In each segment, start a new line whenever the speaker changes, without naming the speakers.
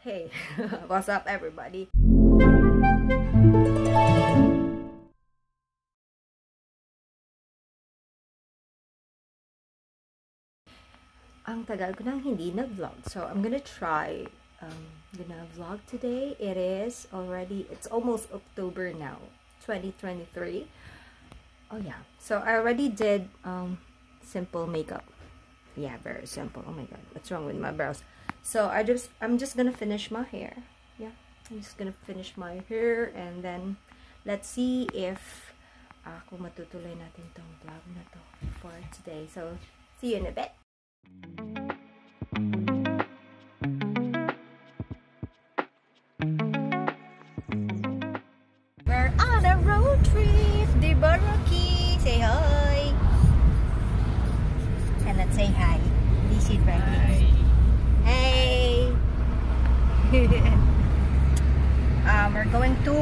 Hey, what's up, everybody? Ang tagal ko nang hindi nag-vlog. So, I'm gonna try, gonna vlog today. It's almost October now, 2023. Oh yeah. So, I already did simple makeup. Yeah, very simple. Oh my God, what's wrong with my brows? So, I'm just gonna finish my hair. Yeah, I'm just gonna finish my hair and then let's see if kung matutuloy natin tong vlog na to for today. So, see you in a bit. We're on a road trip, diba, Rocky? Say hi. Cannot say hi. Busy driving. Hey. We're going to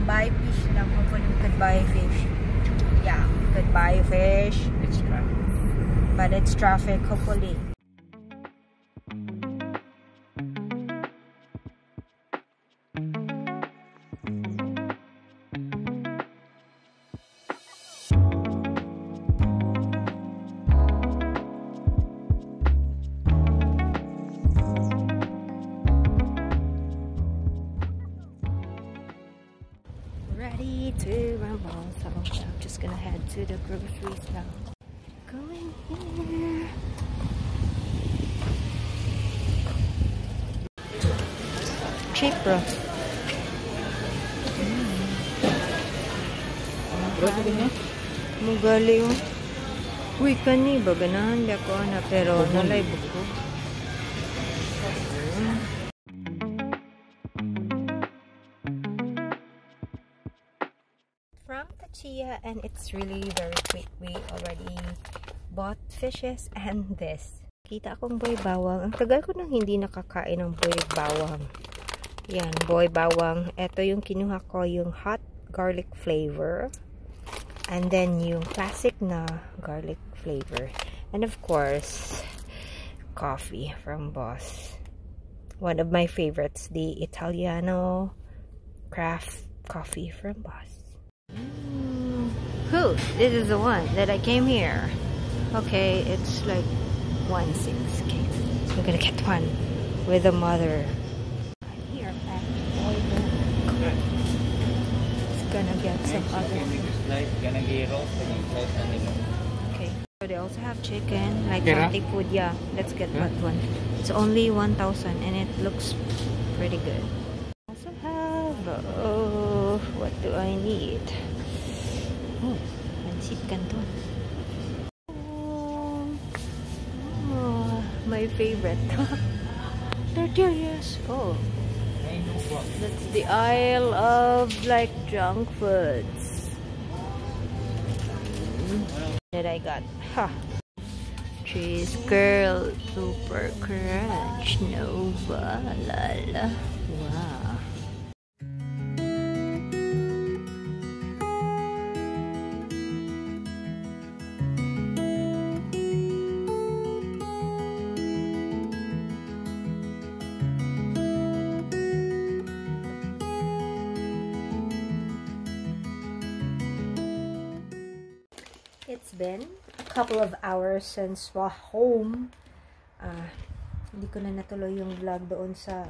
buy fish lang. Hopefully we could buy fish. Yeah, we could buy fish.
It's traffic.
But it's traffic, hopefully. Ready to rumble, so I'm just gonna head to the groceries now. Going here. Cheap, bro. Mugali oh. Uy, kani ba ganahan di ako ana pero nalay buko. From Tachia, and it's really very quick. We already bought fishes and this. Kita akong boy bawang. Ang tagal ko nang hindi nakakain ng boy bawang. Yan, boy bawang. Ito yung kinuha ko, yung hot garlic flavor. And then yung classic na garlic flavor. And of course, coffee from Boss. One of my favorites, the Italiano craft coffee from Boss. Who? This is the one that I came here. Okay, it's like 1.6. Okay, so we're gonna get one with the mother. Here at Boy. It's gonna get some other. Okay, so they also have chicken, like healthy food. Yeah, let's get that one. It's only 1,000 and it looks pretty good. Also have, oh, what do I need? Oh, pancit canton. Oh, my favorite. Tortillas. Oh, that's the aisle of like junk foods that I got. Ha. Cheese curl, super crunch, Nova, la la. Wow. It's been a couple of hours since we're home. Hindi ko na natuloy yung vlog doon sa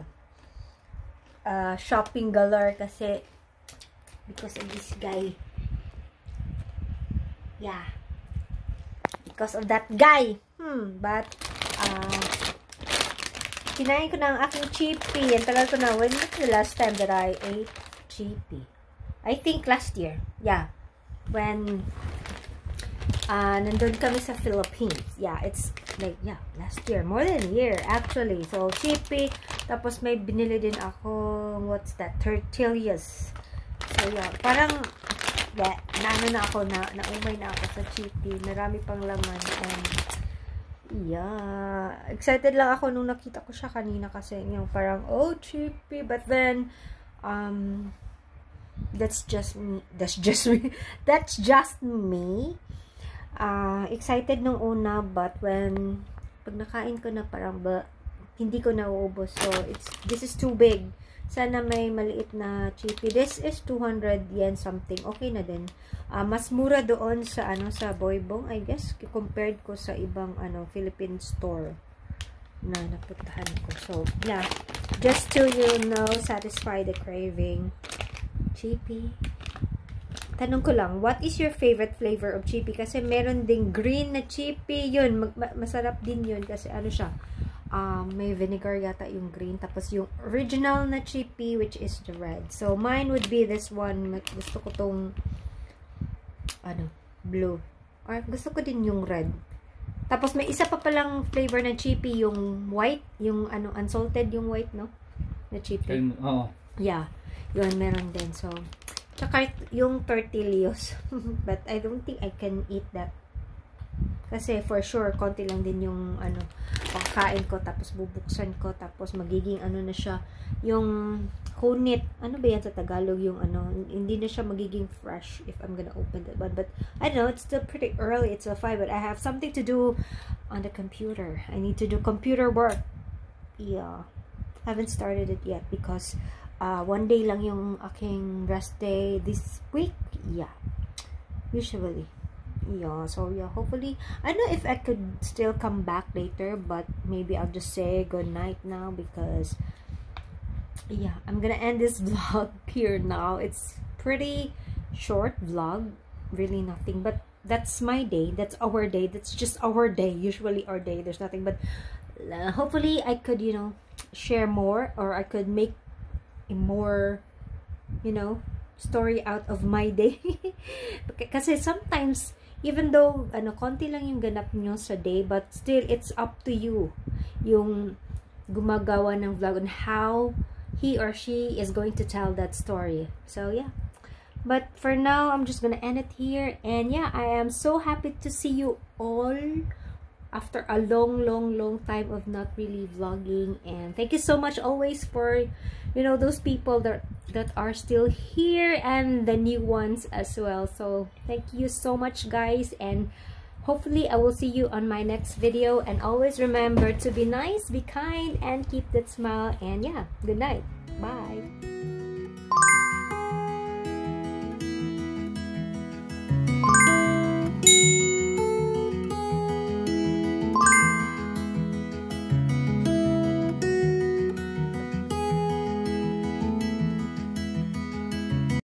shopping galore kasi because of this guy. Yeah. Because of that guy. But kinain ko na ang aking chippy. Ang tagal ko na. When was the last time that I ate chippy? I think last year. Yeah. When nandun kami sa Philippines. Yeah, it's like, yeah, last year. More than a year, actually. So, chippy. Tapos, may binili din ako, what's that? Tortillas. So, yeah. Parang, yeah, naano na ako, naumay na ako sa chippy. Marami pang laman. And, yeah. Excited lang ako nung nakita ko siya kanina kasi yung parang, oh, chippy. But then, that's just me. That's just me. That's just me. Excited nung una, but when pag nakain ko na parang ba, Hindi ko nauubos. So, this is too big. Sana may maliit na chippy. This is 200 yen something. Okay na din. Mas mura doon sa ano, sa Boybong, I guess, compared ko sa ibang ano, Philippine store na napuntahan ko. So, yeah. Just to satisfy the craving. Chippy. Tanong ko lang, what is your favorite flavor of chippy? Kasi meron ding green na chippy. Yun, masarap din yun kasi ano siya, may vinegar yata yung green. Tapos yung original na chippy, which is the red. So, mine would be this one. Gusto ko tong, ano, blue. Or, gusto ko din yung red. Tapos, may isa pa palang flavor ng chippy, yung white, yung ano, unsalted yung white, no? Na chippy.
Oo.
Yeah. Yun, meron din. So, tsaka yung tortillas. But I don't think I can eat that. Kasi for sure, konti lang din yung ano, pagkain ko, tapos bubuksan ko, tapos magiging ano na siya, yung hunit. Ano ba yan sa Tagalog? Yung ano, hindi na siya magiging fresh if I'm gonna open that one. But I don't know, it's still pretty early. It's a 5, but I have something to do on the computer. I need to do computer work. Yeah. Haven't started it yet because one day lang yung aking rest day this week. Yeah. Usually. Yeah, so yeah, hopefully, I don't know if I could still come back later, but maybe I'll just say good night now because, yeah, I'm gonna end this vlog here now. It's pretty short vlog, really nothing, but that's my day, that's our day, that's just our day, usually our day, there's nothing, but hopefully I could share more, or I could make a more story out of my day. Kasi sometimes, even though, ano, konti lang yung ganap nyo sa day, but still, it's up to you yung gumagawa ng vlog on how he or she is going to tell that story. So, yeah. But for now, I'm just gonna end it here. And yeah, I am so happy to see you all after a long, long, long time of not really vlogging. And thank you so much always for those people that are still here and the new ones as well. So thank you so much, guys. And hopefully I will see you on my next video. And always remember to be nice, be kind, and keep that smile. And yeah, good night. Bye.